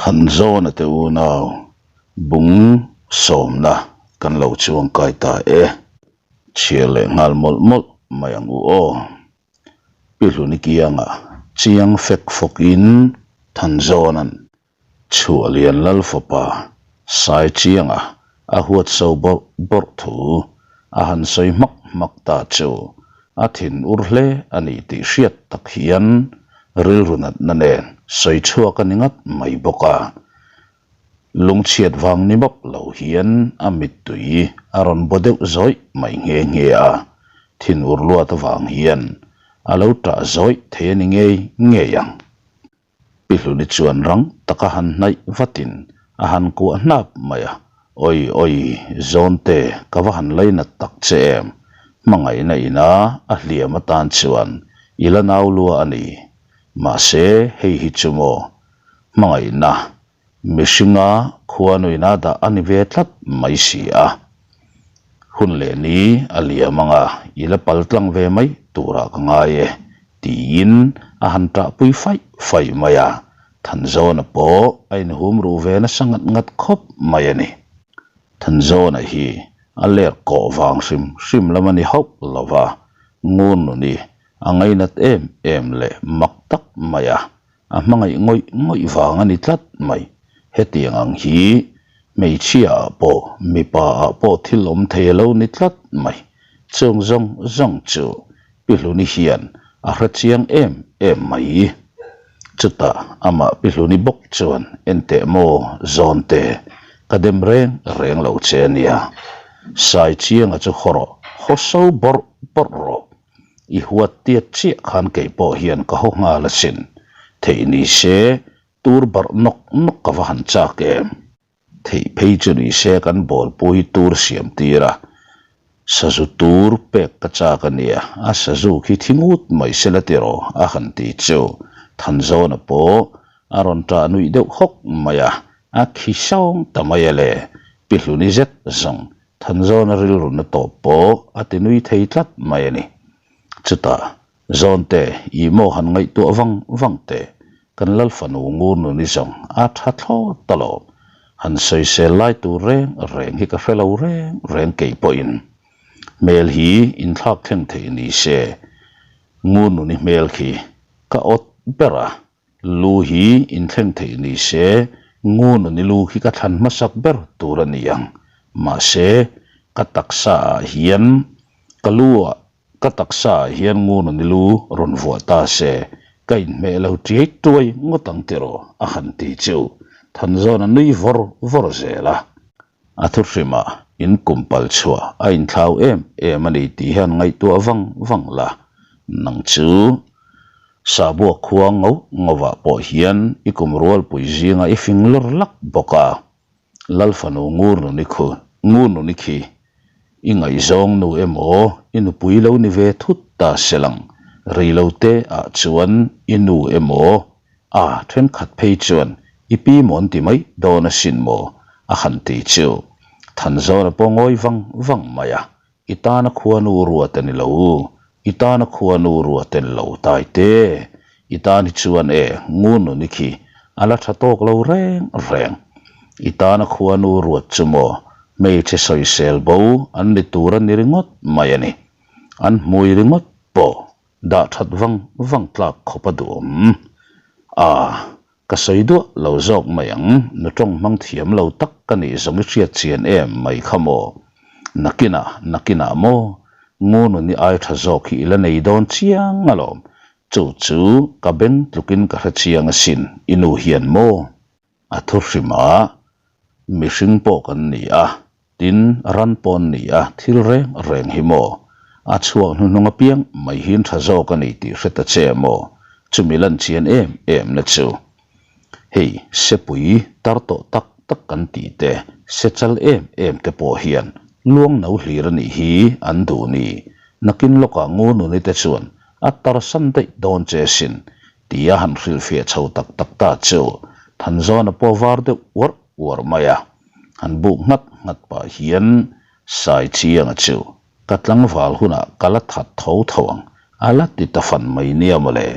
Thanzawna te unau bung sawmna kan lo chuangkai ta e. Chhiar leh nghal mawlh mawlh mai ang u aw. Pi Hluni kiangah chiang fek fawkin Thanzawna'n Chhuahlian Lal fapa Saichianga a huat so bawrh bawrh thu a han sawi hmak hmak ta chu a thin ur hle a ni tih hriat tak hian rilru natna nen sawi chhuak a ni ngat mai bawk a. Lungchhiat vang ni mawp lo hian a mittui a rawn baw deuh zawih mai nghe nghe a, thin ur luat avang hian a lo tah zawih thei a ni ngei ngei ang. Pi Hluni chuan rang taka han hnaih vatin a han kuah hnap mai a, Awi awi, Zawnte, ka va han lainat tak che em? Hmangaihna ina a hliam atan chuan i la nau lua a ni. Mahse, hei hi chu maw? Hmangaihna Mihringa khuanuina dah a ni ve tlat mai si a. Hun leh ni a liam anga i la pal tlang ve mai turah ka ngai e, tiin a han ṭahpui faih faih mai a. Thanzawna pawh a inhum ruh ve nasa ngat ngat khawp mai a ni. Thanzawna hi a ler kawh vang hrim hrim lam a ni hauh lo va, ngur nuni a ngainat em em leh mak tak mai a. A hmangaih ngawih ngawih vang a ni tlat mai. Hetiang ang hi hmeichhia ah pawh mipa ah pawh thil awm thei a lo ni tlat mai. Chung zawng zawng chu Pi Hluni hian a hre chiang em em mai. Chutah amah Pi Hluni bawk chuan enteh maw zawnte ka dem reng reng lo che a nia. Saichianga chu haw rawh, haw so bawrh bawrh rawh. I huat tiat chiah khan kei pawh hian ka haw nghal asin. Theih ni se, tur barh nawk nawk ka va han chak em. Theih phei chu ni se kan bawlpu hi tur siam tir a, sazu tur pek ka chak a nia, a sazu khi thi ngut mai se la ti rawh a han ti chu Thanzawna pawh a rawn ṭah nuih deuh hawk mai a, a khi sawng ta mai a le, Pi Hluni zet zawng Thanzawna rilru na tawp pawh a ti nui thei tlat mai a ni. Chutah, Zawnte, i maw han ngaihtuah vang vang teh, kan Lal fanu ngur nun i zawng a tha thlawt ta lo. Han sawisel lai tur reng reng hi ka hre lo reng reng kei pawhin. Hmel hi inthlak thleng theih ni se, ngur nun i hmel khi ka awt ber a, Lu hi inthleng theih ni se, ngununi lu khi ka thlan hmasak ber tur a ni ang. Mahse, ka taksa ah hian ka lu ah ka taksa ah hian ngununi lu rawn vuah ta se, ka inhmeh lo tiai tuai ngawt ang tiraw a han ti chu Thanzawn a nui vawr vawr zel a. A thuhrimah in kum pal chhuah a inthlau em em a ni tih hian ngaihtuah vang vang la, nang chu Sabuak khua ngo ngovah pawh hian i kum rualpui zinga i fing lawr lak bawk a, Lal fanu ngur nuni khu ngur nuni khi i ngaihzawng nu emaw i nupui lo ni ve thut ta se lang rei lo te ah chuan i nu emaw A, thenkhat phei chuan i pi mawn ti mai dawn asin maw? a han ti chu. Thanzawna pawh ngawi vang vang mai a, I tana khuanu ruat a ni lo, i tana khuanu ruat a ni lo Taite, i tan hi chuan e ngun i khi a la tha tawk lo reng reng. I tana khuanu ruat chu maw hmeichhe sawisel bo an ni tur a ni ringawt mai a ni. An hmui ringawt pawh Dah that vang vang tlak khawp a duhawm. A, ka sawi duah lo zawk mai ang, nu tawng hmang thiam lo tak ka nih zawng i hriat chian em mai kha maw? Nakinah, nakinah maw? Ngunun i ai tha zawk hi i la nei dawn chiang alawm, chu chu ka beng tlukin ka hre chiang asin, i nu hian maw? A thu hrimah mihring pawh kan ni a, tin ran pawh an ni a, thil reng reng hi maw? A chhuak hnuhnung apiang mai hian tha zawk a ni tih hre ta che maw? Chumi lan chian em em na chu. Hei sepui tar tawh tak tak kan tih te, se chal em em te pawh hian luang no hlir a nih hi an duh ni. Nakin lawkah ngununi te chuan a tarsan daih dawn che sin Tia han hrilhfiah chho tak tak ta chu Thanzawna pawh var deuh uarh uarh mai a, han buk nghat nghat pah hian Saichianga chu ka tlangval hunah ka la that tho tho ang a la ti ta fan mai nia mawle.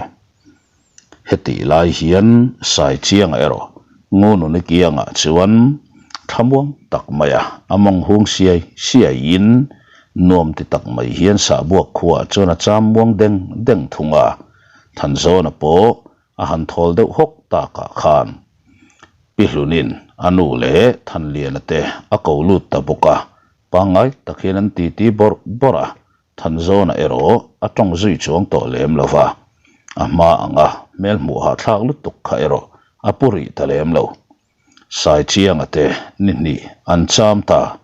Hetih lai hian Saichianga erawh Ngununi kiangah chuan thlamuang tak maia a mawng hung siai siaiin nuam ti tak mai hian sahbuak khuaah chuan a cham muang deng deng thung a. Thanzawna pawh a han thawl deuh hawk takah khan Pi Hlunin a nu leh Thanliana te a ko lut ta bawk a, pangngai tak hian an titi bawrh bawrh a, Thanzawna erawh a tawng zui chuang tawh lem lo va, a hma anga hmel hmuh hahthlak lutuk kha erawh a pu rih ta lem lo. Saichianga te ni hnih an cham ta,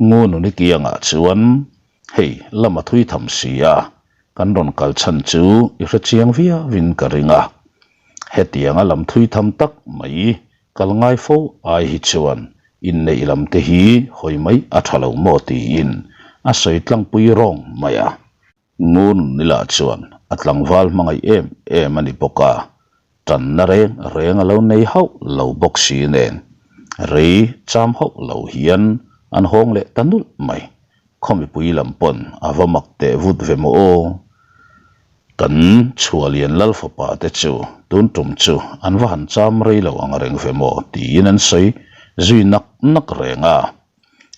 Ngununi kiangah chuan hei lama thui tham si a, kan rawn kal chhan chu i hre chiang viauin ka ring a. Hetianga lam thui tham tak mai Kal ngai fo ai hi chuan inneih lam te hi hawi mai a tha lo maw tiin a sawi tlangpui rawng mai a. Ngun nila chuan a tlangval hmangaih em em a ni bawk a, tanna reng reng a lo nei hauh lo bawk si nen rei cham hauh lo hian an hawng leh ta nulh mai. Khaw mipui lam pawn a va mak teh vut ve maw aw. Kan Chhuahlian Lal fapa te chu tun tum chu an va han cham rei lo ang reng ve maw tiin an sawi zui nak nak reng a.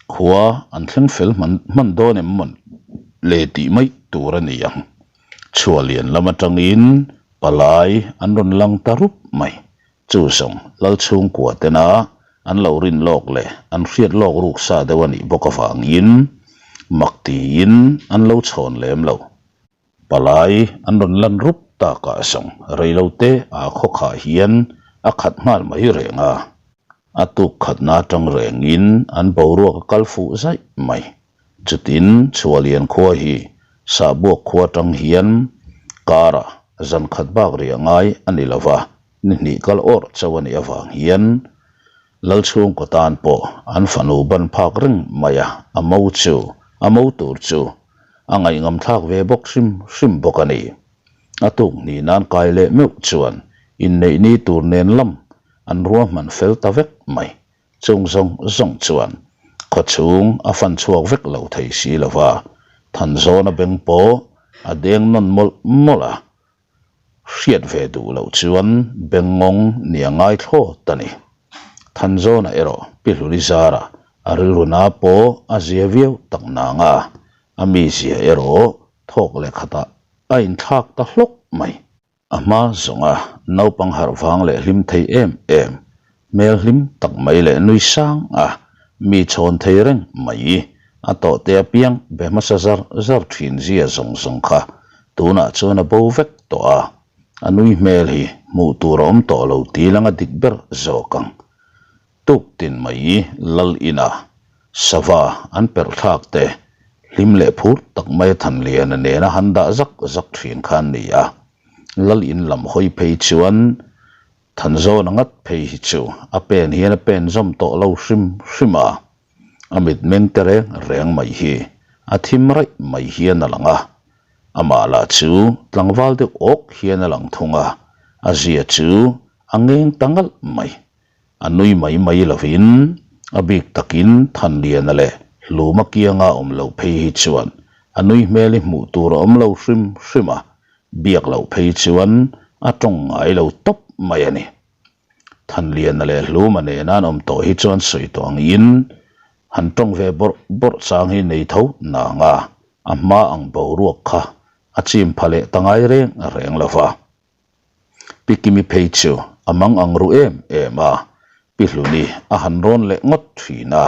Khua an thleng fel hman hman dawn em mawn le tih mai tur a ni ang. Chhuahlian lam atangin palai an rawn lang ta rup mai. Chu zawng Lalchhungkua tena an lo rin lawk leh an hriat lawk ruk sa deuh a nih bawk avangin mak tiin an lo chhawn lem lo. Palai an rawn lan rup takah zawng reilote a khawkhah hian a khat nghal mai reng a. A tuk khatna atang rengin an boruak a kal fuh zaih mai. Chutin Chhuahlian khua hi Sahbuak khua atang hian karah zan khat bak riah ngai a ni lo va. Ni hnih kal awrh chauh a nih avang hian Lalchhungkaw tan pawh an fanu ban phak reng mai a, a mo chu, a mo tur chu a ngaihngam thlak ve bawk hrim hrim bawk a ni. A tuk hnih nan kai leh meuh chuan inneih ni tur nen lam an ruahman fel ta vek mai. Chung zawng zawng chuan khawchhung a fan chhuak vek lo thei si lo va, Thanzawna beng pawh a deng nawn mawlh mawlh a, Hriat ve duh loh chuan bengngawng ni a ngai thlawt a ni. Thanzawna erawh Pi Hluni zara a rilru na pawh a zia viau tak nang a, a mizia erawh thawk leh khatah a inthlak ta hlawk mai. A hma zawnga naupang harh vang leh hlim thei em em, Hmel hlim tak mai leh nui sang a, mi chhawn thei reng mai. A tawhte apiang be hmasa zar zar thin zia zawng zawng kha tunah chuan a bo vek tawh a, a nui hmel hi hmuh tur a awm tawh lo tih langa dik ber zawk ang. Tuk tin mai lal inah sava an perh thlak te hlim leh phur tak mai a Thanliana nena han dah zak zak thin kha an ni a, lal in lam hawi phei chuan Thanzawna ngat phei hi chu a pen hian a pen zawm tawh lo hrim hrim a, a mitmeng te reng reng mai hi a thim raih mai hian a lang a, amah lah chu tlangval deuh awk hian a lang thung a, a zia chu a ngeng ta ngalh mai. A nui mai mai lovin a bik takin Thanliana leh Hluma kianga awm loh phei hi chuan a nui hmel hi hmuh tur a awm lo hrim hrim a, Biak loh phei chuan a tawng ngai lo tawp mai a ni. Thanliana leh Hluma nena an awm tawh hi chuan sawi tawh angin han tawng ve bawrh bawrh chang hi nei tho nang a, a hma ang boruak kha a chim pha leh ta ngai reng reng lo va. Pi Kimi phei chu a mang ang ru em em a, Pi Hluni a han rawn leh ngawt thin a,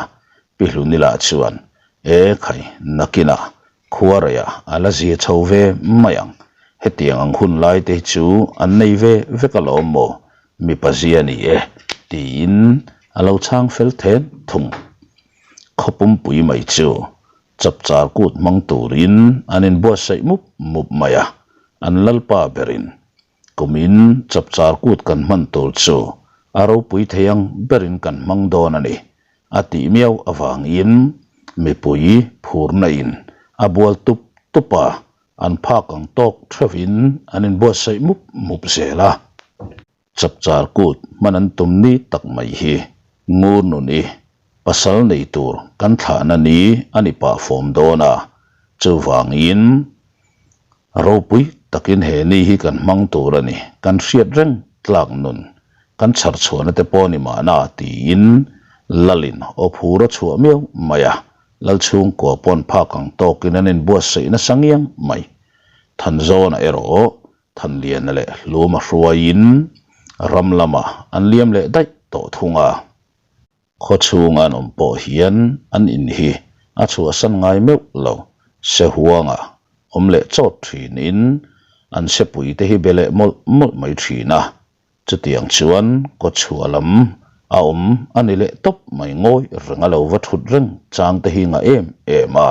Pi Hluni lah chuan, E khai, nakinah khuareiah a la zia chho ve mai ang, hetiang ang hun lai te hi chu an nei ve vek alawm maw, mipa zia ni e, tiin a lo chhang fel then thung. Khaw pumpui mai chu chapchar kut hmang turin an inbuatsaih mup mup mai a, an lalpa berin Kumin chapchar kut kan hman tur chu a ropui thei ang berin kan hmang dawn a ni, a tih miau avangin mipui phurna in a bual tup tup a, an phak ang tawk theuhin an inbuatsaih mup mup zel a. Chapchar kut hman an tum ni tak mai hi ngur nun i pasal nei tur kan thlahna ni a ni pah fawm dawn a, chuvangin ropui takin he ni hi kan hmang tur a ni, kan hriat reng tlak nun. Kan chhar chhuahna te pawh ni mahna tiin Lalin aw phur a chhuah miau mai a, Lal chhungkua pawn phak ang tawkin an inbuatsaih nasa ngiang mai. Thanzawna erawh Thanliana leh Hluma hruaiin ram lamah an liam leh daih tawh thung a. Khaw chhunga an awm pawh hian an in hi a chhuahsan ngai meuh lo. Sehuanga awm leh chawt thinin an sepuite hi be leh mawlh mawlh mai thin a. Chutiang chuan kawchhuah lam a awm a ni leh tawp mai ngawi reng a lo va thut reng chang te hi ngah em em a.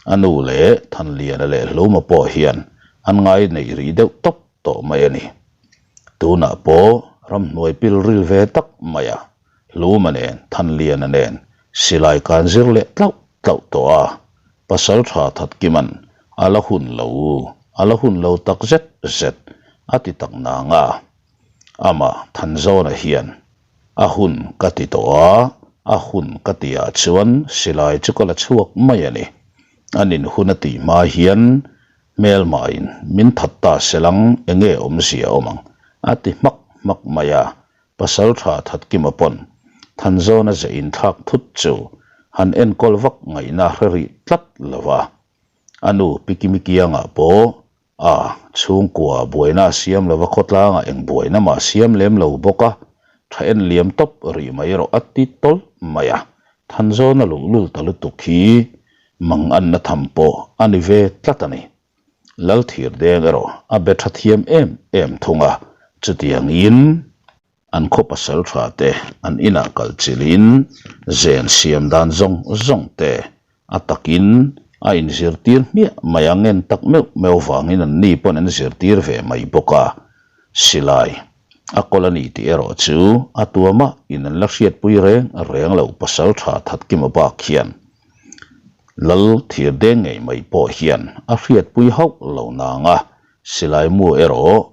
A nu leh Thanliana leh Hluma pawh hian an ngai neih rih deuh tawp tawh mai a ni. Tunah pawh ramhnuai pil ril ve tak mai a, Hluma nen Thanliana nen silai kan zir leh tlauh tlauh tawh a, Pasal tha Thatkiman a la hun lo, a la hun lo tak zet zet a ti tak nang a. Amah Thanzawna hian a hun ka ti tawh a, a hun ka tihah chuan silai chu ka la chhuak mai a ni. A nin hun a tih hma hian hmelmain min that ta selang enge awmzia awm ang a ti hmak hmak mai a. Pasal tha Thatkima pawn Thanzawna ze inthlak thut chu han enkawl vak ngaihna hre rih tlat lo va. A nu Pikimi kiangah pawh a chhungkua buaina a siam lo va, khawtlangah eng buaina mah a siam lem lo bawk a, tha en liam tawp rih mai erawh a ti tawlh mai a. Thanzawna luhlul ta lutuk hi manganna tham pawh a ni ve tlat a ni. Lalthir deng erawh a be tha thiam em em thung a, chutiangin an khaw pasal tha te an inah kal chilhin zen siam dan zawng zawng te a takin a inzirtir hmiah mai a, ngen tak meuh meuh vangin an ni pawn an zirtir ve mai bawk a, silai a kawl a ni tih erawh chu a tuamah in an la hriatpui reng reng lo pasal tha Thatkima bak hian. Lal thir deng ngei mai pawh hian a hriatpui hauh lo nang a, silai mu erawh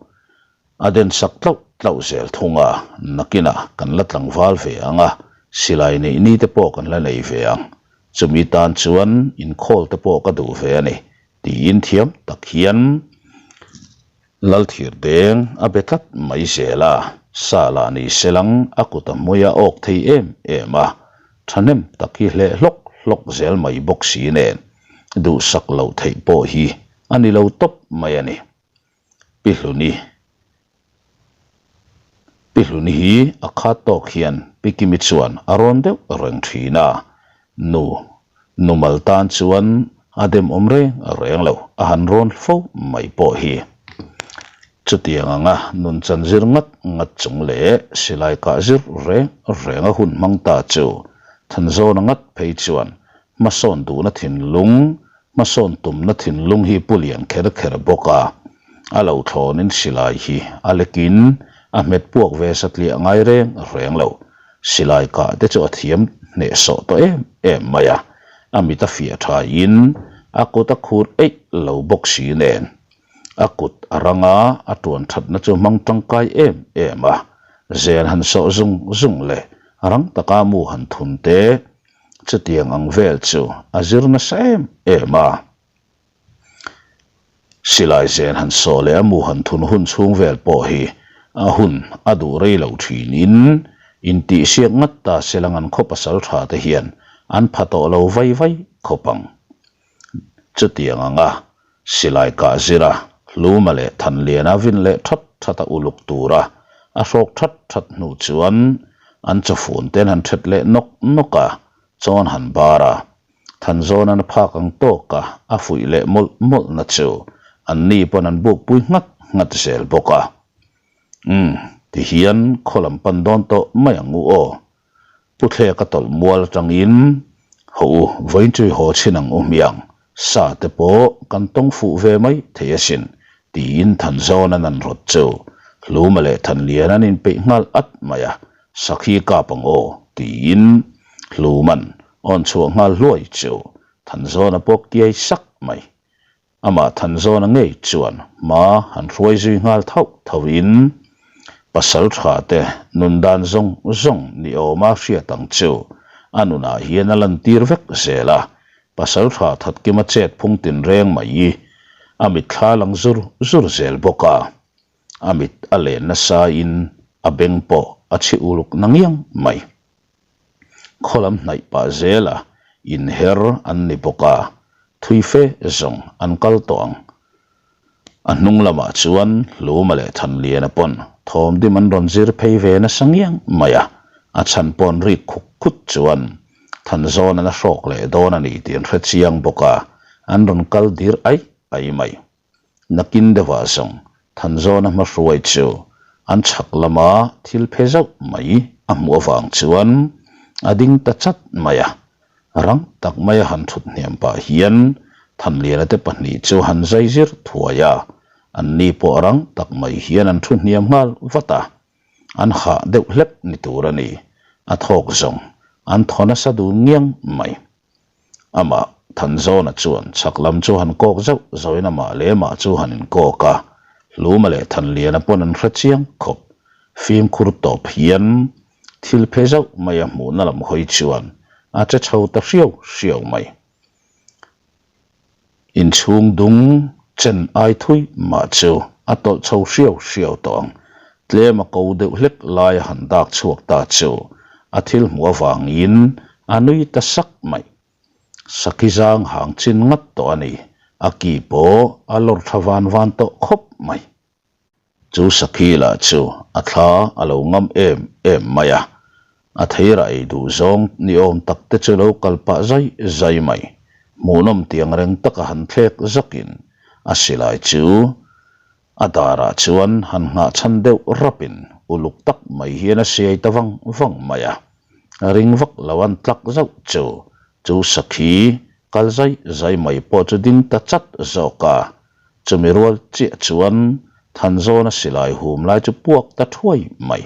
a den sak tlauh tlauh zel thung a, nakinah kan la tlangval ve ang a, silai neih ni te pawh kan la nei ve ang, chumi tan chuan inkhawl te pawh ka duh ve a ni, tiin thiam tak hian Lal thir deng a be tlat mai zel a, sa lah ni se lang a kut a hmui a awk thei em em a, thahnem tak hi hleh hlawk hlawk zel mai bawk si nen duhsak loh theih pawh hi a ni lo tawp mai a ni. Pi Hluni Pi Hluni hi a khat tawk hian Pi Kimi chuan a rawn deuh reng thin a, nu nu mal tan chuan a dem awm reng reng lo, a han rawn fo mai pawh hi. Chutiang anga nun chan zir ngat ngat chung leh silai kah zir reng reng a hun hmang ta chu Thanzawna ngat phei chuan hmasawn duhna thinlung Hmasawn tumna thinlung hi pu lian kher kher bawk a, a lo thlawnin silai hi a lekin a hmet puak ve satliah ngai reng reng lo. Silai kah te chu a thiam hnehsawh tawh em em mai a, a mit a fiah thain a kut a khur eih lo bawk si nen. A kut a rang a, a tuan thatna chu hmang tangkai em em a, zen han sawh zung zung leh rang taka mu han thun te, Chutiang ang vel chu a zir nasa em em a. Silai zen han sawh leh a mu han thun hun chhung vel pawh hi a hun a duh rei lo thinin intihsiak ngat ta se lang an khaw pasal tha te hian an pha tawh lo vai vai khawp ang. Chutiang anga silai kah zira Hluma leh Thanliana vin leh that that a uluk tura a hrawk that that hnu chuan an chawfun ten han that leh nawk nawk a, chawn han bar a. Thanzawnan a phak ang tawk a, a fuih leh mawlh mawlhna chu an ni pawn an bukpui nghat nghat zel bawk a. Umm, tihian khaw lam pan dawn tawh mai ang u aw. Pu Thlek a tawlh mual atangin Haw u, vawiin haw chhin ang u hmiang, sa te pawh kan tawng fuh ve mai thei asin, tiin Thanzawn an an rawt chu. Hluma leh Thanlian an inpeih nghal at mai a, Sakhi kap ang aw, tiin Hluman awn chhuah nghal hluai chu Thanzawna pawh kiai sak mai. Amah Thanzawna ngei chuan hma han hruai zui nghal thauh thauhin pasal tha te nun dan zawng zawng ni awma hriat ang chu a nunah hian a lantir vek zel a, pasal tha Thatkima chet phung tinreng mai a mitthla lang zur zur zel bawk a, a mit a len nasain. A beng pawh a chhi uluk na ngiang mai. Khaw lam hnaih pah zela inher an ni bawk a, thui fe zawng an kal tawh ang. A hnung lamah chuan Hluma leh Thanliana pawn thawmdim an rawn zir phei ve nasa ngiang mai a, a chhan pawn rik khuk khut chuan Thanzawn an a hrawk leh dawn a ni tih an hre chiang bawk a, an rawn kal dir ai ai mai. Nakin deuhah zawng Thanzawna hmahruai chu an chhak lama thil phe zauh mai a hmuh avang chuan a ding ta chat mai a. Rang tak maia han thut hniam pah hian Thanliana te pahnih chu han zai zir thuai a, anni pawh rang tak mai hian an thu hniam nghal vat a. An hah deuh hlek ni tur a ni, a thawk zawng an thaw nasa dun ngiang mai. Amah Thanzawna chuan chhak lam chu han kawk zauh zauhin amah leh amah chu han inkawk a, Hluma leh Thanliana pawn an hre chiang khawp. Fimkhur tawp hian thil phe zauh mai a hmuhna lam hawi chuan a che chho ta hriau hriau mai. Inchhung dung chen ai thui mah chu a tawlh chho hriau hriau tawh ang. Tlem a ko deuh hlek lai a han dak chhuak ta chu a thil hmuh avangin a nui ta sak mai. Sakhi zang hang chin ngat tawh a ni, a ki pawh a lawr tha van van tawh khawp mai. Chu sakhi lah chu a thla a lo ngam em em mai a, a theirah ei duh zawng ni awm tak te chu lo kal pah zai zai mai. Hmuhnawm tiang reng taka han thlek zakin a silai chu a darah chuan han nghah chhan deuh rapin uluk tak mai hian a siai ta vang vang mai a. Ring vak lo an tlak zauh chu chu sakhi kal zai zai mai pawh chu ding ta chat zawk a. Chumi rual chiah chuan Thanzawna silai hum lai chu puak ta thuai mai.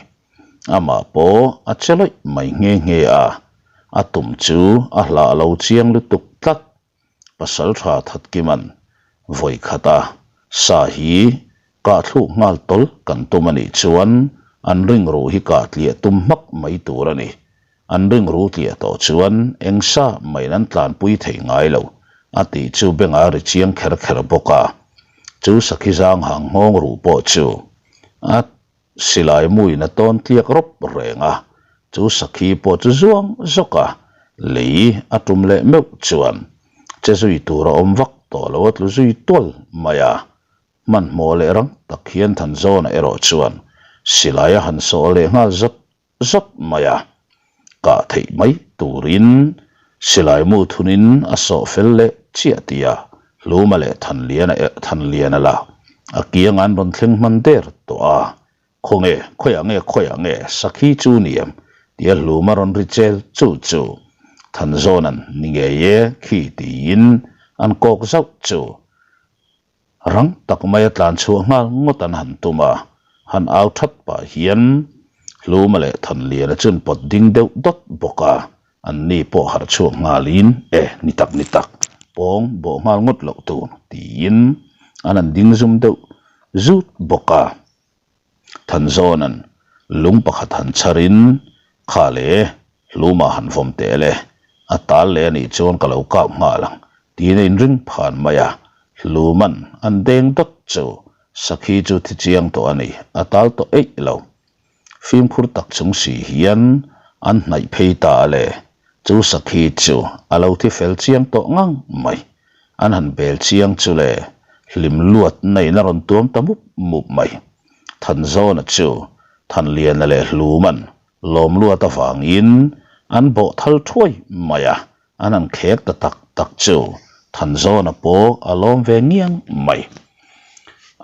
Amah pawh a che lawih mai nghe nghe a, a tum chu a hlah lo chiang lutuk tlat. Pasal tha Thatkiman vawi khata sa hi kah thluk nghal tawl kan tum a nih chuan an ringruh hi kah tliah tum hmak mai tur a ni. An ringru tliah tawh chuan eng sa maiin an tlanpui thei ngai lo, a tih chu bengah a ri chiang kher kher bawk a. Chu sakhi zang hang nghawng ruh pawh chu a silai muin a tawn tliak rawp reng a, chu sakhi pawh chu zuang zawk a, lei a tum leh meuh chuan che zui tur a awm vak tawh lo a tlu zui tual mai a. Hmanhmawh leh rang tak hian Thanzawna erawh chuan silai a han sawh leh nghal zawt zawt mai a, kah theih mai turin silai mu thunin a sawh fel leh chiah tia Hluma leh Thanliana eh Thanliana la a kianga an rawn thleng hman der tawh a, Khawnge, khawiah nge, khawiah nge sakhi chu ni em? tia Hluma rawn ri chel chul chu Thanzawna'n ni ngei e khi tiin an kawk zauh chu. Rang tak maia tlan chhuah nghal ngawt an han tum a, han au that pah hian Hluma leh Thanliana chu an pawt ding deuh dawt bawk a, anni pawh harh chhuak nghalin E, ni tak ni tak, pawng bawh nghal ngawt loh tur tiin an han ding zum deuh zut bawk a. Thanzawna'n lung pakhat han chharin, Kha le, hlumah han vawm teh le, a tal leh a nih chuan ka lo kap nghal ang, tiin a inring phan mai a. Hluma'n an deng dawt chu sakhi chu thi chiang tawh a ni, a tal tawh eih lo. Fimkhur tak chung si hian an hnaih phei ta a le, chu sakhi chu a lo thi fel chiang tawh ngang mai. An han bel chiang chu le, hlim luat naiin a rawn tuam ta mup mup mai. Thanzawna chu Thanliana leh Hluman lawm luat avangin an bawh thal thuai mai a, an han khek ta tak tak chu Thanzawna pawh a lawm ve ngiang mai.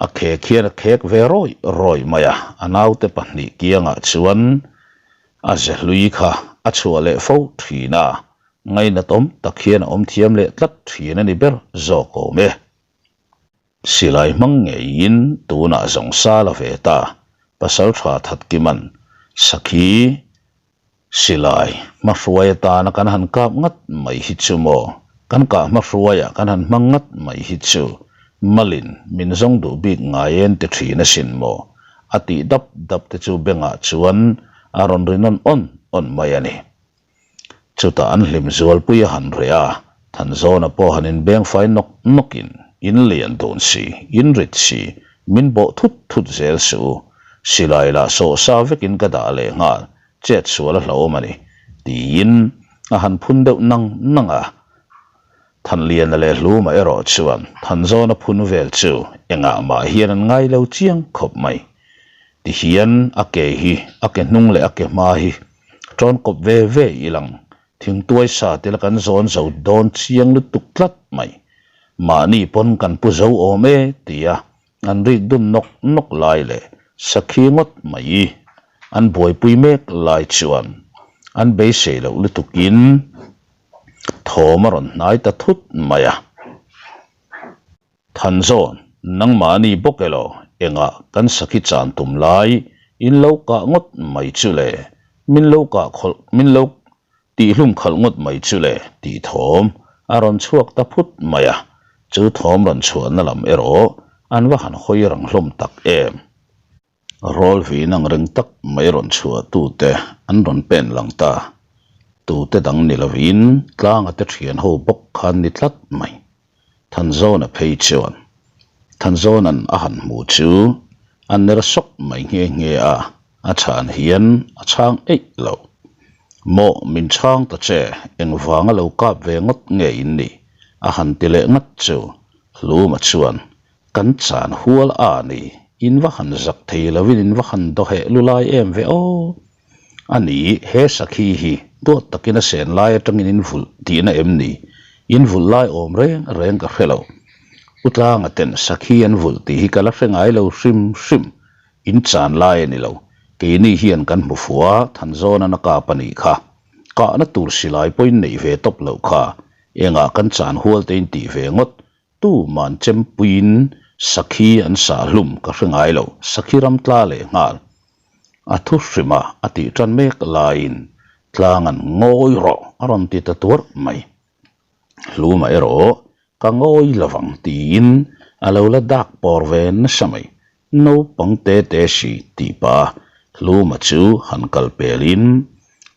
A khek hian a khek ve rawi rawi mai a, a naute pahnih kiangah chuan a ze hlui kha a chhuah leh fo thin a, Ngainatawm tak hian a awm thiam leh tlat thin a ni ber zawk awm e. Silai hmang ngeiin tunah zawng sa la ve ta, Pasaltha Thatkiman sakhi silai hmahruai atana kan han kap ngat mai hi chu maw, kan kah hmahruaiah kan han hmang ngat mai hi chu malin min zawng duh bik ngai en ti thin asin maw, a tih dap dap te chu bengah chuan a rawn ri nawn awn awn mai a ni. Chutah an hlim zualpui a han reh a, Thanzawna pawh han inbeng fai nawk nawkin, In lian dun si, in rit si, min bawh thut thut zel suh u. Silai lah sawh sa vekin ka dah leh nghal, chet sual a hlauhawm a ni, tiin a han phun deuh nang nang a. Thanliana leh Hluma erawh chuan Thanzawna phun vel chu engah mah hian an ngai lo chiang khawp mai. Tihian a ke hi a ke hnung leh a ke hma hi tawn kawp ve ve ilang Thingtuai sa te la kan zawn zo dawn chiang lutuk tlat mai. Mahni pawn kan pu zo awm e tia an rik dun nawk nawk lai leh sakhi ngawt mai an buaipui mek lai chuan an beisei loh lutukin thawm a rawn hnai ta thut mai a. Thanzawn, nangmahni bawk elaw engah kan sakhi chan tum lai in lo kah ngawt mai chu le, min lo kah khawlh min lo tihhlum khalh ngawt mai chu le tih thawm a rawn chhuak ta phut mai a, chu thawm rawn chhuahna lam erawh an va han hawi rang hlawm tak em. Rawl vin ang reng tak mai rawn chhuah tute an rawn pen lang ta. Tute dang ni lovin tlanga te thian ho bawk khan ni tlat mai. Thanzawna phei chuan Thanzawna'n a han hmu chu a ner sawk mai nghe nghe a, a chhan hian a chhang eih lo. Mawh min chhang ta che, engvanga lo kap ve ngawt nge in nih? a han ti leh ngat chu Hluma chuan Kan chan hual a ni, in va han zak thei lovin in va han dawheh lu lai em ve aw. A ni, he sakhi hi duat takin a sen lai atangin in vulh tihna em ni? In vulh lai awm reng reng ka hre lo. U Tlanga ten sakhi an vulh tih hi ka la hre ngai lo hrim hrim. In chan lai a ni lo. Keini hian kan hmu fuh a, Thanzawnan a kap a nih kha. Kahna tur silai pawhin neih ve tawp loh kha. Engah kan chan hual te in tih ve ngawt. Tu man chempuiin sakhi an sah hlum ka hre ngai lo, sakhi ram tla leh nghal. A thu hrima a tih tan mek laiin tlang an ngawi rawh a rawn ti ta tuarh mai. Hluma erawh ka ngawi lovang tiin a lo la dak pawr ve nasa mai. Naupang te te si tih pah Hluma chu han kal pelin,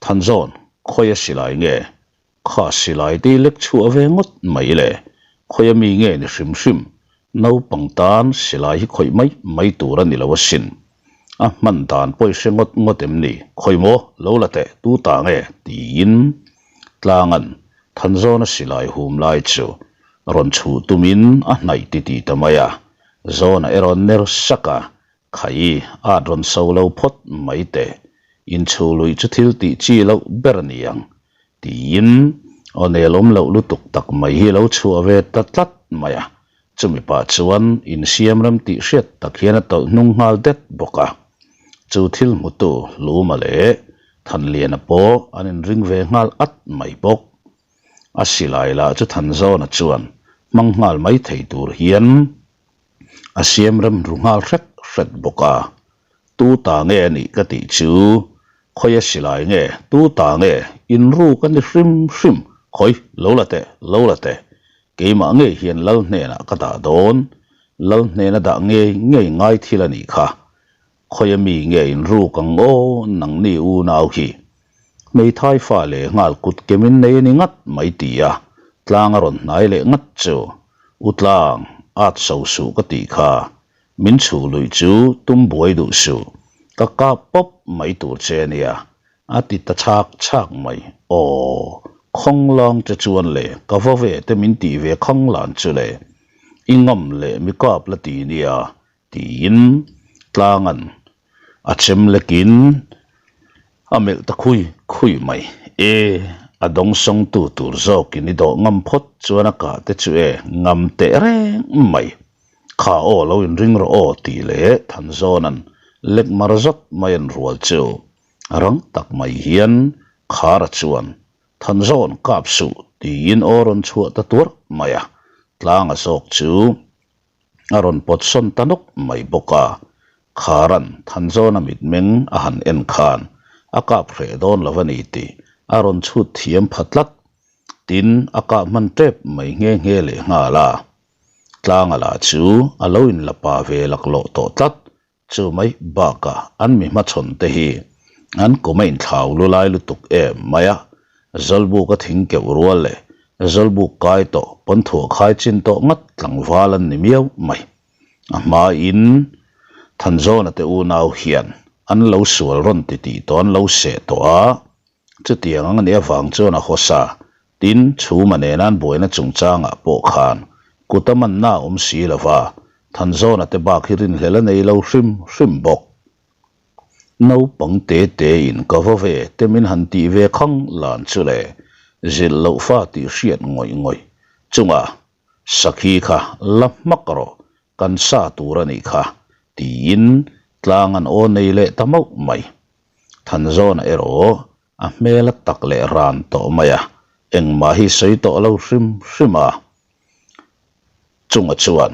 Thanzawn, khawi a silai nge? Kha silai te i lek chhuah ve ngawt mai le, khawi ami nge ni hrim hrim, naupang tan silai hi khawih mai mai tur a ni lo asin. A hman dan pawh i hre ngawt ngawt em ni, khawi maw, lo la teh, tu ta nge? tiin Tlanga'n Thanzawna silai hum lai chu rawn chhuh tumin a hnaih titih ta mai a, Zawna erawh ner sak a, Khai, at rawn so lo phawt mai teh, inchhu lui chu thil tih chi loh ber a ni ang, tiin aw nelawm loh lutuk tak mai hi lo chhuah ve ta tlat mai a. Chumi pah chuan insiam rem tih hriat tak hian a tawlh hnung nghal det bawk a. Chu thil hmutu Luma leh Thanliana pawh an inring ve nghal at mai bawk. A silai lah chu Thanzawna chuan hmang nghal mai thei tur hian A siam rem ru nghal hret hret bawk a, Tu ta nge a nih ka tih chu, khawi a silai nge, tu ta nge, in ruk a ni hrim hrim, khawi, lo la teh, lo la teh, keimah ngei hian lal hnenah ka dah dawn, lal hnena dah ngei ngei ngai thil a nih kha, Khawi a mi nge in ruk ang aw nangni unau hi. Hmeithai fa leh nghal kut kemin nei a ni ngat mai ti a, tlang a rawn hnai leh ngat chu. U tlang, at so suh ka tih kha. Min chhuh luih chu tum buai duh suh. Ka kap pawp mai tur che nia. A ti ta chhak chhak mai. Aw, khawng lang che chuan le, ka va ve te min tih ve khang lan chu le. I ngam leh mi kap la ti nia. Tiin tlanga'n a chem lekin a melh ta khui khui mai. E, a dawngsawngtu tur zawkin i dawh ngam phawt chuan a kah te chu e ngam teh reng mai. Kha aw lo inring rawh aw tih leh Thanzawna'n lek mar zawt mai an rual chu rang tak mai hian Khara chuan Thanzawn kap suh tiin aw rawn chhuah ta tuarh mai a, tlanga zawk chu A rawn pawt sawn ta nawk mai bawk a, Kharan Thanzawna mitmeng a han en khan a kap hreh dawn lo a ni tih a rawn chhut thiam pha tlat. Tin, a kah hman tep mai nghe nghe leh nghal a. Tlanga lah chu a lo inla pa ve laklawh tawh tlat Chu mai bakah an mi hmachhawn te hi an kum a inthlau lu lai lutuk em mai a, Zawlbuk a thing keuh rual leh Zawlbuk kai tawh pawn thuah khai chin tawh ngat tlangval an ni miau mai. A hmain. Thanzawna te unau hian an lo sual rawn ti tih tawh an lo seh tawh a, chutiang ang a nih avang chuan a hawsa tin Chhuma nena an buaina chungchangah pawh khan kut a manna a awm si lo va, Thanzawna te bak hi rinhlel a nei lo hrim hrim bawk. Naupang te te in ka va ve te min han tih ve khang lan chu le, zilh loh fa tih hriat ngawih ngawih chunga Sakhi kha la hmak rawh, kan sa tur a nih kha, tiin tlang an aw nei leh ta mauh mai. Thanzawna erawh a hmel a tak leh ran tawh mai a, engmah hi sawi tawh lo hrim hrim a. Chunga chuan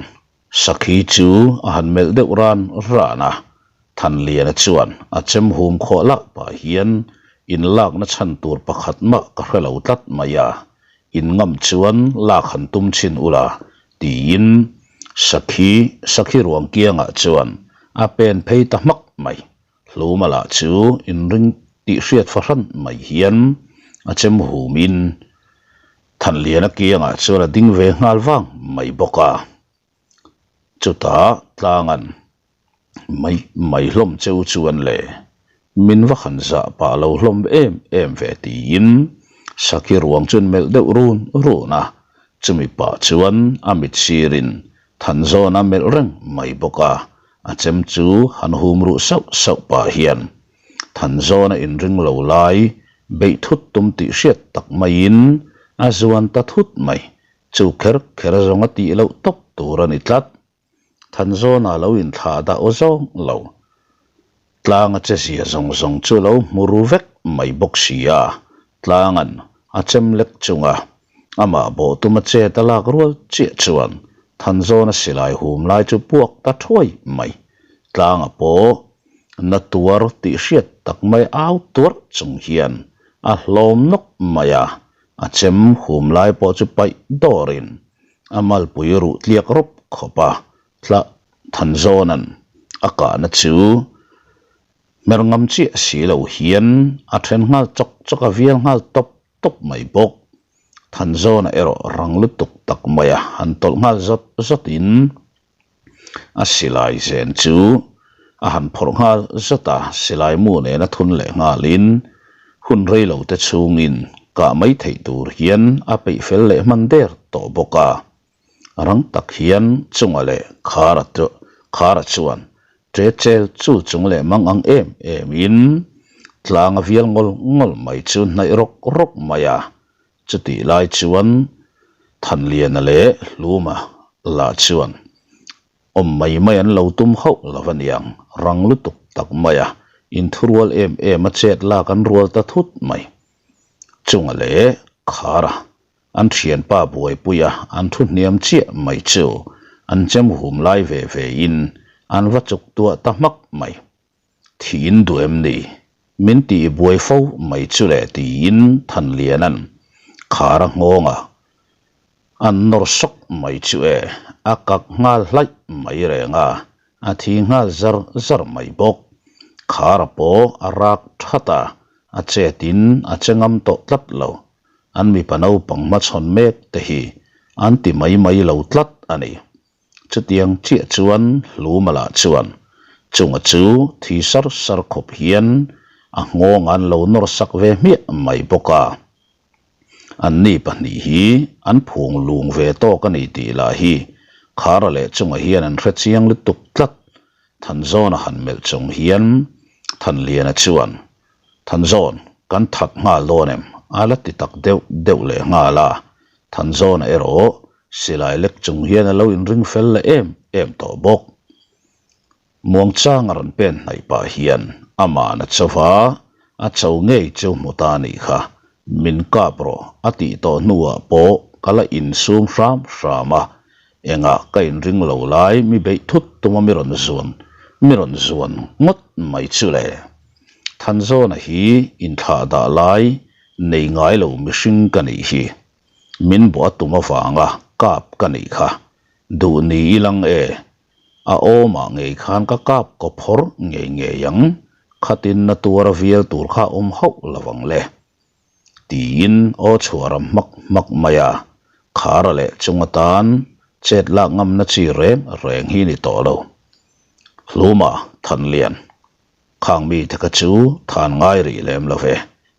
Sakhi chu a han melh deuh ran ran a, Thanliana chuan a chem hum khawh lah pah hian inlakna chhan tur pakhat mah ka hre lo tlat mai a, in ngam chuan lak han tum chhin ula tiin Sakhi Sakhi ruang kiangah chuan a pen phei ta hmak mai. Hluma lah chu inring tih hriat fahran mai hian a chem humin Thanliana kiangah chuan a ding ve nghal vang mai bawk a. Chutah tlangan mai mai hlawm cheu chuan le min va han zah pah lo hlawm em em ve tiin Sakhi ruang chuan melh deuh run run a, chumi pah chuan a mit sirin Thanzawn a melh reng mai bawk a, a chem chu han hum ruh sauh sauh pah hian Thanzawna inring lo lai beih thut tum tih hriat tak maiin a zuan ta thut mai. Chu kher kher zawng a tih loh tawp tur a ni tlat. Thanzawna lo inthlah dah aw zawng lo. Tlanga che zia zawng zawng chu lo hmu ru vek mai bawk si a, tlangan a chem lek chunga amah bawh tuma chet a lak rual chiah chuan Thanzawna silai hum lai chu puak ta thuai mai. Tlanga pawh na tuar tih hriat tak mai au tuarh chung hian a hlawm nawk mai a, A chem hum lai pawh chu paih dawrin a malpui ruh tliak rawp khawp a, tlah Thanzawna'n a kahna chu hmer ngam chiah si lo hian a then nghal chawk chawk a vial nghal tawp tawp mai bawk. Thanzawna erawh rang lutuk tak maia han tawlh nghal zawt zawtin A silai zen chu a han phawrh nghal zat a, silai mu nena thun leh nghalin hun rei lo te chhungin kah mai theih tur hian a peih fel leh hman der tawh bawk a. Rang tak hian chunga leh Khara Khara chuan ṭe chel chul chung leh mang ang em emin tlang a vial ngawl ngawl mai chu hnaih rawk rawk mai a, Chutih lai chuan Thanliana leh Hluma lah chuan awm mai mai an lo tum hauh lo a niang, rang lutuk tak mai a, inthurual em em a chet lak an rual ta thut mai. Chunga leh Khara an thianpa buaipuia an thu hniam chiah mai chu an chem hum lai ve ve in an va chuk tuah ta hmak mai. Thiin duh em ni? Min tih buai fo mai chu le tiin Thanliana'n khar a nghawng a, an nawr sawk mai chu e, a kak nghal hlaih mai reng a, a thi nghal zar zar mai bawk. Khara pawh a rak that a, a chetin a che ngam tawh tlat lo. An mipa naupang hmachhawn mek te hi an ti mai mai lo tlat a ni. Chutiang chiah chuan Hlumala chuan chunga chu thi sar sar khawp hian a nghawng an lo nawr sak ve hmiah mai bawk a. Anni pahnih hi an phung lung ve tawk a ni tih lah hi Khara leh chunga hian an hre chiang lutuk tlat. Thanzawna han melh chung hian Thanliana chuan, Thanzawn, kan that nghal dawn em? a la ti tak deuh deuh leh nghal a. Thanzawna erawh Silai lek chung hian a lo inring fel leh em em tawh bawk. Muangchang a rawn pen hnaih pah hian ama'n a cho va, a cho ngei chu hmu ta a nih kha, min kap rawh a tih tawh hnuah pawh ka la insum hram hram a, engah ka inring lo lai mi beih thut tuma mi rawn zuan mi rawn zuan ngawt mai chu le. Thanzawna hi inthlah dah lai nei ngai lo mihring ka nih hi. Min buah tum avanga kap ka nih kha. Duh ni i lang e. A awmah ngei khan ka kap kaw phawr ngei ngei ang. Khatin na tuara vial tur kha awm hauh lo ang le. Tiin aw chhuah ram hmak hmak mai a. Khara leh chung atan chet lak ngamna chi reng reng hi ni tawh lo. Hluma Thanlian, khang mite kha chu than ngai rih lem lo ve,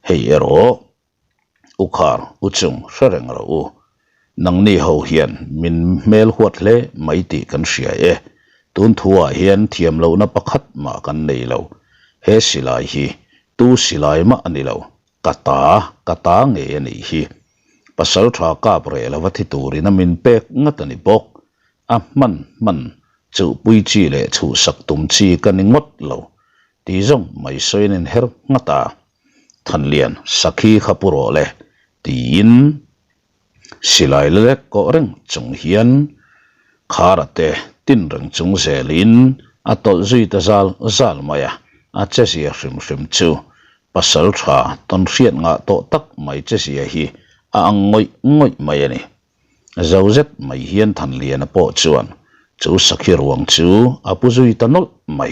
hei erawh U khar, u chung hre reng rawh u. Nangni ho hian min hmel huat hle mai tih kan hria e. Tun thuah hian thiam lohna pakhat mah kan nei lo. He silai hi tu silai mah a ni lo, ka ta, ka ta ngei a nih hi. Pasal tha kap reh lova thi turin a min pek ngat a ni bawk. A hman hman chuhpui chi leh chhuhsak tum chi ka ni ngawt lo tih zawng mai sawiin a inher nghat a. Thanlian, Sakhi kha pu rawh le, tiin silai la lek kawh reng chung hian Khara te tin reng chung zelin a tawlh zui ta zal zal mai a, a che zia hrim hrim chu pasal tha tawn hriat ngah tawh tak mai che zia hi a ang ngawih ngawih mai a ni. Zo zet mai hian Thanliana pawh chuan chu sakhi ruang chu a pu zui ta nawlh mai.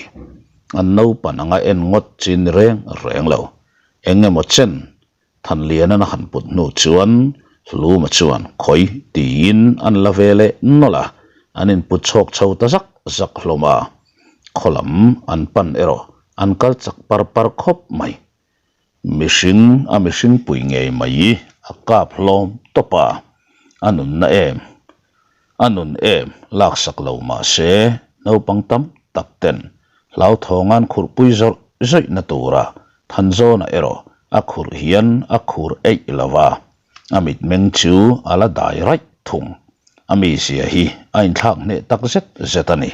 An naupan anga en ngawt chi ni reng reng lo. Eng emaw chen Thanliana'n a han put hnu chuan Hluma chuan khawi tiin an la ve leh nawlh a, an input chhawk chho ta zak zak hlawm a. Khaw lam an pan erawh an kal chak par par khawp mai. Mihring a mihring pui ngei mai a kap hlawm tawp a, a nunna em a nun em laksak lo mah se naupang tam tak ten hlauthawng an khurhpui zawrh zawihna tura Thanzawna erawh a khurh hian a khur eih lo va, a mitmeng chu a la dai raih thung. A mizia hi a inthlak hneh tak zet zet a ni.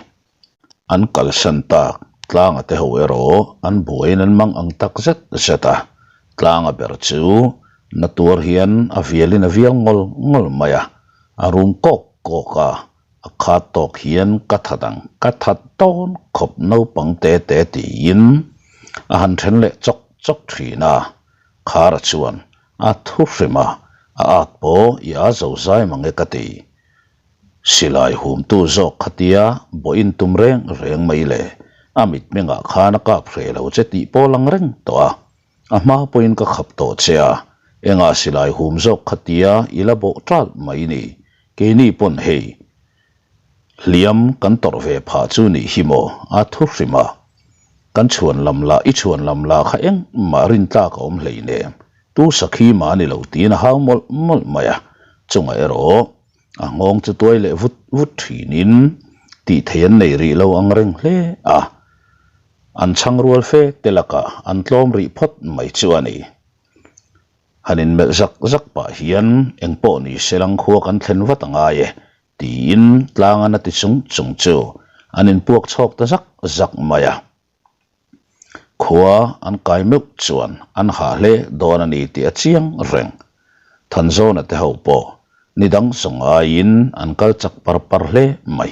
An kalsan tak tlanga te ho erawh an buaiin an mang ang tak zet zet a, tlanga ber chu na tuar hian a vialin a vial ngawl ngawl mai a, a rum kawk kawk a, a khat tawk hian ka that ang, ka that dawn khawp naupang te te tiin a han then leh chawk chawk thin a, Khara chuan a thu hrim a, a at pawh i a zo zai mang e ka ti. Silai humtu zawk khatia bawhin tum reng reng mai le, a mitmengah khan a kap hreh lo che tih pawh lang reng tawh a, a hma pawhin ka khap tawh che a, engah silai hum zawk khatia i la bawh ṭalh mai ni, keini pawn hei hliam kan tawrh ve phah chu nih hi maw a thu hrim a, kan chhuan lam lah i chhuan lam lah kha engmah rintlak a awm hleinem, tu sakhi mah a ni lo tiin a hau mawlh mawlh mai a, chungah erawh. A nghawng chu tuai leh vut vut thinin tih thei an nei rih lo ang reng hle a, an chhang rual fe te lakah an tlawm rih phawt mai chu a ni. Han inmelh zak zak pah hian engpawh ni se lang khua kan thlen vat a ngai e tiin tlang a na ti chung chung chu an inpuak chhawk ta zak zak mai a. Khua an kai meuh chuan an hah hle dawn a ni tih a chiang reng. Thanzawna te ho pawh ni dang zawng aiin an kal chak par par hle mai.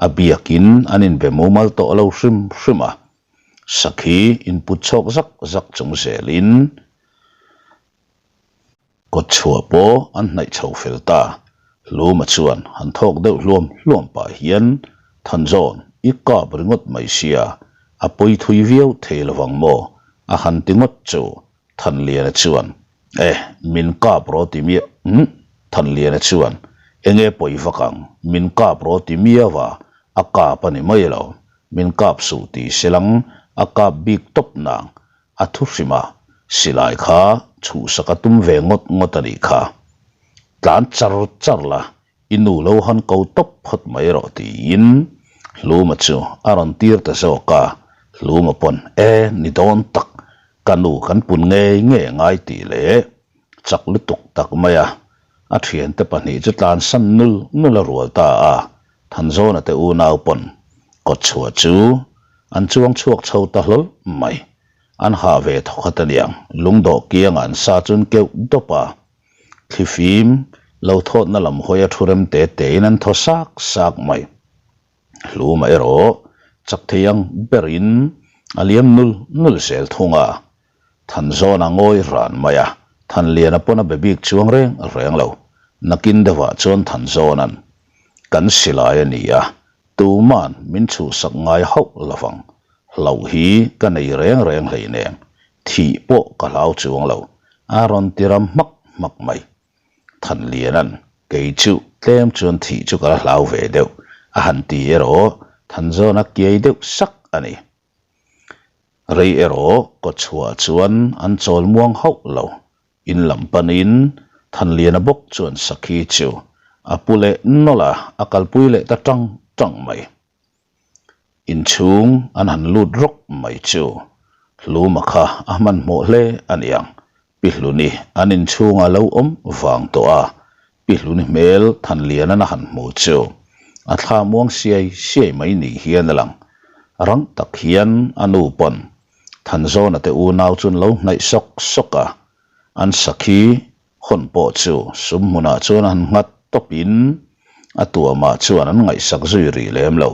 A biakin an inbe mumal tawh lo hrim hrim a. Sakhi input chhawk zak zak chung zelin Kawt chhuah pawh an hnaih chho fel ta. Hluma chuan han thawk deuh hluam hluam pah hian, Thanzawn, i kap ringawt mai sia, a pawi thui viau thei lovang maw? a han ti ngawt chu. Thanliana chuan, Eh, min kap rawh ti miah, umm, Thanliana chuan, Enge pawi vak ang, min kap rawh ti miau a, a kap a ni mai lo, min kap suh ti selang, a kap bik tawp nang, A thu hrim a, silai kha chhuhsak a tum ve ngawt ngawt a nih kha. Tlan char char la, i nu lo han ko tawp phawt mai rawh tiin Hluma chu a rawn tir ta zawk a, Hluma pawn e ni dawn tak, ka nu kan pun ngei ngei a ngai tih leh chak lutuk tak mai a, a thiante pahnih chu tlansan nul nul a rual ta a, Thanzawna te unau pawn kawtchhuah chu an chuang chhuak chho ta hlawl mai. An hah ve thawkhat aniang, lungdawh kiangah an sa chu an keuh dawp a. Thlifim lo thawtna lam hawi a thu rem te tein an thaw sak sak mai. Hluma erawh chak thei ang berin a liam nul nul zel thung a. Thanzawn a ngawi ran mai a, Thanliana pawn a be bik chuang reng reng lo. Nakin deuhah chuan Thanzawna'n, Kan silai a ni a, tuma'n min chhuhsak ngai hauh lovang. Hlauh hi ka nei reng reng hleinem, thih pawh ka hlau chuang lo, a rawn ti ram hmak hmak mai. Thanliana'n, Kei chu tlem chuan thih chu ka la hlau ve deuh, a han ti erawh Thanzawna kiai deuh sak. a ni. Rei erawh kawtchhuah chuan an chawl muang hauh lo. In lam panin Thanliana bawk chuan Sakhi chu a pu leh nawlh a, a kalpui leh ta tang tang mai. Inchhung an han lut rawk mai chu Hluma kha a hmanhmawh hle a niang. Pi Hluni an inchhungah lo awm vang tawh a, Pi Hluni hmel Thanlianan a han hmu chu a thla muang siai siai mai ni hian a lang. Rang tak hian a nu pawn Thanzawna te unau chu an lo hnaih sawk sawk a, an sakhi hawn pawh chu sum hmunah chuan a han nghat tawpin a tuamah chuan an ngaihsak zui rih lem lo.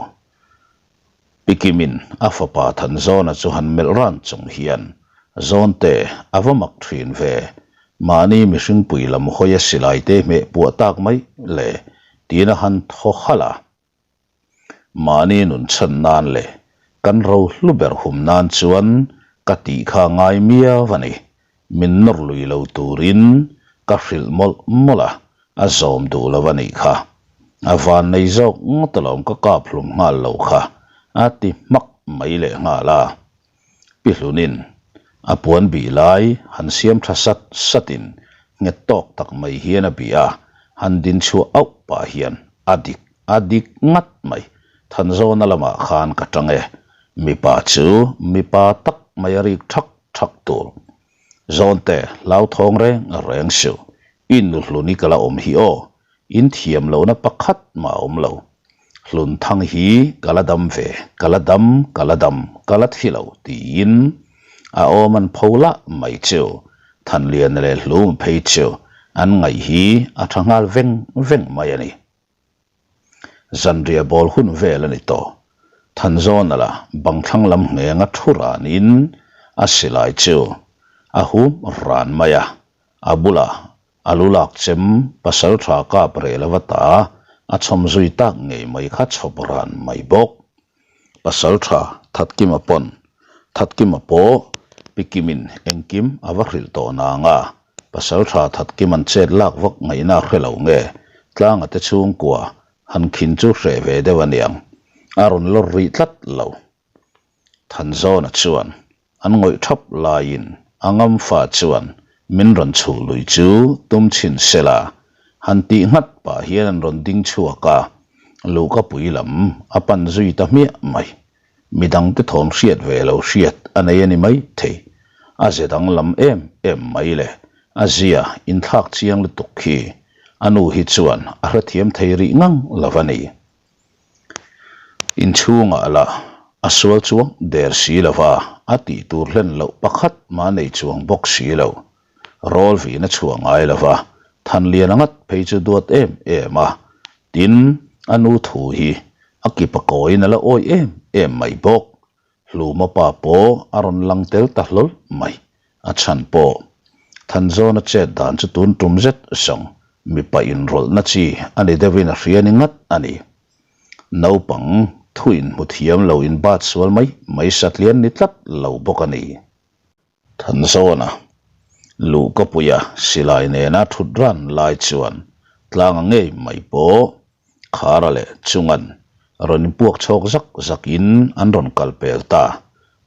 Pi Kimin a fapa Thanzawna chu han melh ran chung hian, Zawnte, a va mak thin ve, mahni mihringpui lam hawi a silai te hmeh puah tak mai le, tiin a han thaw halh a. Mahni nun chhan nan leh kan ro hlu ber hum nan chuan ka tih kha ngai miau a ni. Min nawr lui lo turin ka hrilh mawlh mawlh a, a zawm duh lo a nih kha. A van nei zawk ngawt alawm ka kap hlum nghal lo kha, a ti hmak mai leh nghal a. Pi Hlunin a puan bih lai han siam tha sat satin nghet tawk tak mai hian a bih a, han din chhuah auh pah hian a dik a dik ngat mai. Thanzawna lamah khan ka tang e, mipa chu mipa tak mai a rik thak thak tur. Zawnte hlauthawng reng reng suh, i nu Hluni ka la awm hi aw, In thiam lohna pakhat mah a awm lo. Hlun thang hi ka la dam ve, ka la dam, ka la dam, ka la thi lo tiin a awm an pho lah mai chu Thanliana leh Hlum phei chu an ngaih hi a tha nghal veng veng mai a ni. Zanriah bawl hun vel a ni tawh. Thanzawna la bang thlang lam nghenga thu ranin a silai chu a hum ran mai a, a bulah A lu lak chem pasal tha kap reh lova ta a chhawm zui tak ngei mai kha chhawp ran mai bawk. Pasal tha Thatkima pawn Thatkima pawh Pi Kimin engkim a va hrilh tawh nang a, pasal tha Thatkima'n chet lak vak ngaihna a hre lo nge Tlanga te chhungkua han khin chu hreh ve deuh aniang a rawn lawr rih tlat lo. Thanzawna chuan an ngawih thap laiin a ngamfa chuan min rawn chhuh lui chu tum chhin sela han tih nghat pah hian an rawn ding chhuak a, luhkapui lam a pan zui ta hmiah mai. Midangte thawm hriat ve lo hriat a nei a ni mai thei. A ze danglam em em mai le, a zia inthlak chiang lutuk khi a nu hi chuan a hrethiam thei rih ngang lo a ni. Inchhungah lah a sual chuang der si lo va, a tih tur hlen loh pakhat mah nei chuang bawk si lo. Rawl vin a chhuah ngai lo va, Thanliana ngat phei chu duat em em a, tin, a nu thu hi a kipa kawiin a la awih em em mai bawk. Hluma pa pawh a rawn lang tel ta hlawl mai. A chhan pawh Thanzawna chet dan chu tun tum zet zawng mipa inrawlhna chi a ni deuhin a hria ni ngat a ni. Naupang thu inhmu thiam lo inbat sual mai mai satlian ni tlat lo bawk a ni. Thanzawna luhkapuia silai nena thut ran lai chuan tlanga ngei mai pawh Khara leh Chungan rawn inpuak chhawk zak zakin an rawn kal pel ta.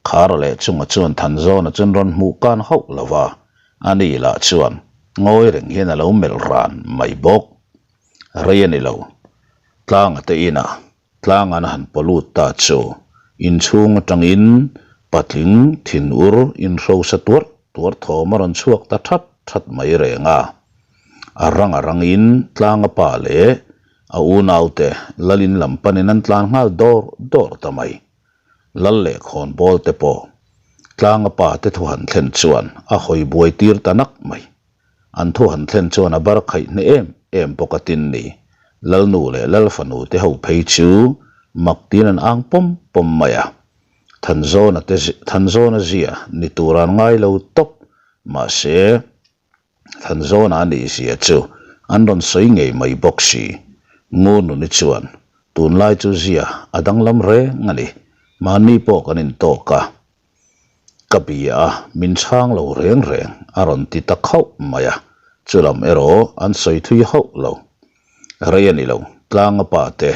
Khara leh Chunga chuan Thanzawna chu an rawn hmuh kan hauh lo va, ani lah chuan ngawi reng hian a lo melh ran mai bawk. Rei a ni lo, tlanga te inah Tlangan a han pawlut ta chu inchhung atangin patling thinur inhrosa tuarh tuarh thawm a rawn chhuak ta that that mai reng a. A rang a rangin Tlanga pa leh a unaute Lalin lam panin an tlan nghal dawr dawr ta mai. Lal leh khawnbawl te pawh Tlanga pa te thu han thlen chuan a hawi buai tir ta nak mai. An thu han thlen chuan a bar khaih hne em em bawk a tin ni. Lalnu leh Lalfanu te ho phei chu mak tiin an ang pawm pawm mai a. Thanzawna te Thanzawna zia ni tur an ngai lo tawp. Mahse, Thanzawna a nih zia chu an rawn sawi ngei mai bawk si. Ngurnuni chuan tunlai chu zia a danglam reng a ni. Mahni pawh kan intawk a. Ka bia a, min chhang lo reng reng a rawn ti ta khauh mai a, chulam erawh an sawi thui hauh lo. Rei a ni lo, Tlanga pa te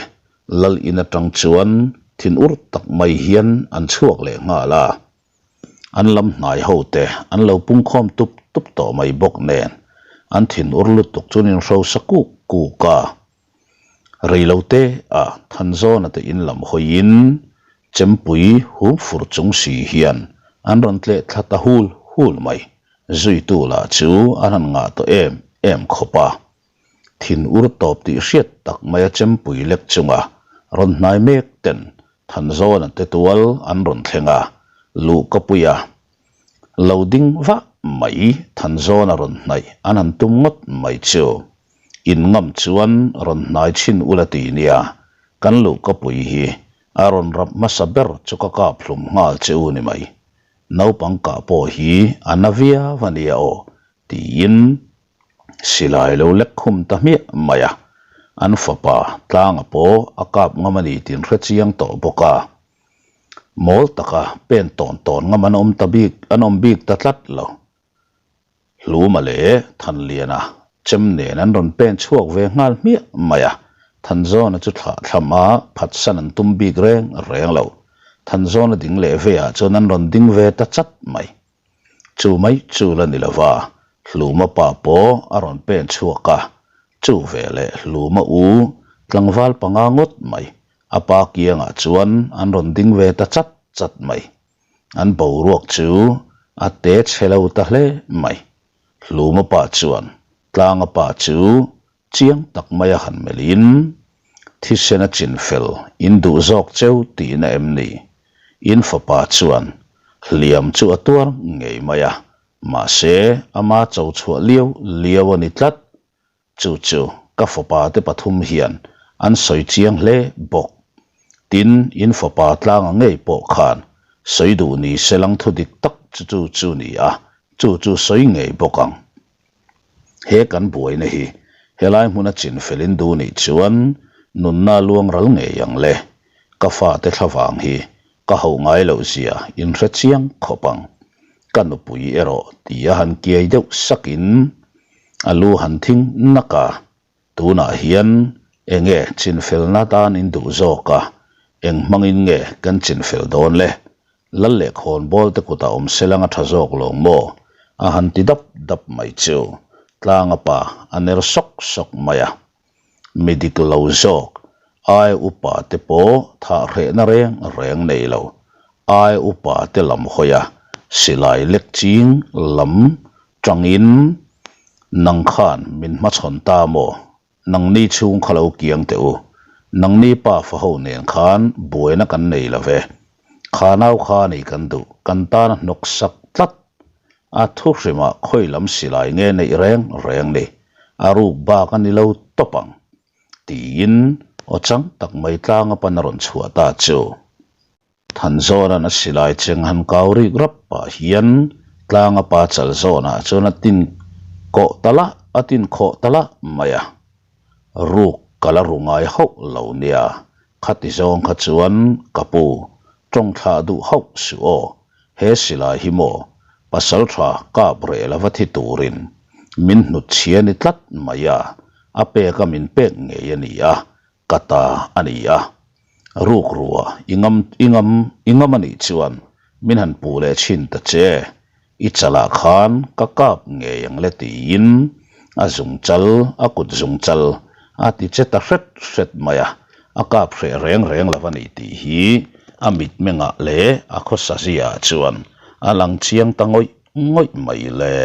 Lal in atang chuan Thinur tak mai hian an chhuak leh nghal a. An lam hnai ho te an lo pungkhawm tup tup tawh mai bawk nen an thinur lutuk chuan in hrosa kuk kuk a. Reilote ah Thanzawna te in lam hawiin chempui hum fur chung si hian an rawn tleh thla ta hul hul mai. Zuitu lah chu an han ngah tawh em em khawp a. Thin ur tawp tih hriat tak maia chempui lek chunga rawn hnai mek ten Thanzawna te tual an rawn thleng a, luh ka pui a. Lo ding vah mai Thanzawna rawn hnaih an han tum ngawt mai chu. In ngam chuan rawn hnai chhin ula ti nia, kan luh ka pui hi a rawn rap hmasa ber chu ka kap hlum nghal che u ni mai. Naupang kah pawh hi a na viau a nia aw tiin Silai lo lek khum ta hmiah mai a, an fapa tlanga pawh a kap ngam a ni tih an hre chiang tawh bawk a. Mawl taka pen tawn tawn ngam an awm ta bik an awm bik ta tlat lo. Hluma leh Thanliana chem nen an rawn pen chhuak ve nghal hmiah mai a, Thanzawna chu thlah thlam a phatsan an tum bik reng reng lo. Thanzawna ding leh veah chuan an rawn ding ve ta chat mai. Chu mai chu la ni lova, Hluma pa pawh a rawn pen chhuak a, chu veleh Hluma u tlangval panga ngawt mai a pa kiangah chuan an rawn ding ve ta chat chat mai. An boruak chu a te chhe lo ta hle mai. Hluma pa chuan Tlanga pa chu Chiang tak maia han melhin, thisen a chin fel in duh zawk cheu tihna em ni? In fapa chuan hliam chu a tuar ngei mai a, mahse ama cho chhuah liau liau a ni tlat. Chu chu ka fapa te pathum hian an sawi chiang hle bawk. Tin, in fapa tlanga ngei pawh khan sawi duh ni se lang thu dik tak chu chu chu ni a, chu chu sawi ngei bawk ang. He kan buaina hi helai hmuna chinfel in duh nih chuan nunna luang ral ngei ang le. Ka fate thlavang hi ka hauh ngai loh zia in hre chiang khawp ang. Ka nupui erawh ti a han kiai deuh sakin a lu han thing nak a, tunah hian enge chinfelna tan in duh zawk a, eng hmangin nge kan chinfel dawn le? Lal leh khawnbawl te kutah awm se lang a tha zawk lo maw? A han ti dap dap mai chu tlanga pa a ner sawk sawk mai a. Mi dik lo zawk, ai upa te pawh thah hrehna reng reng nei lo, ai upa te lam hawi a, silai lek ching lam tangin nang khan min hmachhawn ta maw? Nangni chhung kha lo kiang teh u. Nangni pa fa ho nen khan buaina kan nei lo ve. Kha nau kha a ni kan duh, kan tan a hnawk sak tlat. A thu hrimah khawi lam silai nge neih reng reng ni, a ruk bak a ni lo tawp ang. Tiin aw chang tak mai tlanga pan a rawn chhuah ta chu. Thanzawna'n a silai cheng han kau rik rap pah hian tlanga pa chal zawnah chuan a tin kawh ta lah a tin khawh ta lah mai a. Ruk ka la ru ngai hauh lo nia, khati zawng kha chuan ka pu tawng thlah duh hauh suh aw, he silai hi maw pasal tha kap reh lova thi turin min hnut chhia ni tlat mai a, a pek a min pek ngei a ni a, Ka ta a ni a, ruk rua i ngam i ngam i ngam a nih chuan min han puh leh chhin ta che, i chalah khan ka kap ngei ang le tiin a zung chal a kut zung chal a ti che ta hret hret mai a, a kap hreh reng reng lo a ni tih hi a mitmengah leh a khawsa ziaah chuan a lang chiang ta ngawih ngawih mai le.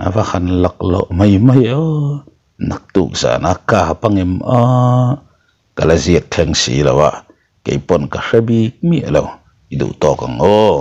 A va han lak loh mai mai aw, naktuk zana ka pangem a, ka la ziak thleng si lo a, keipawn ka hre bik miah lo, i duh tawk ang aw.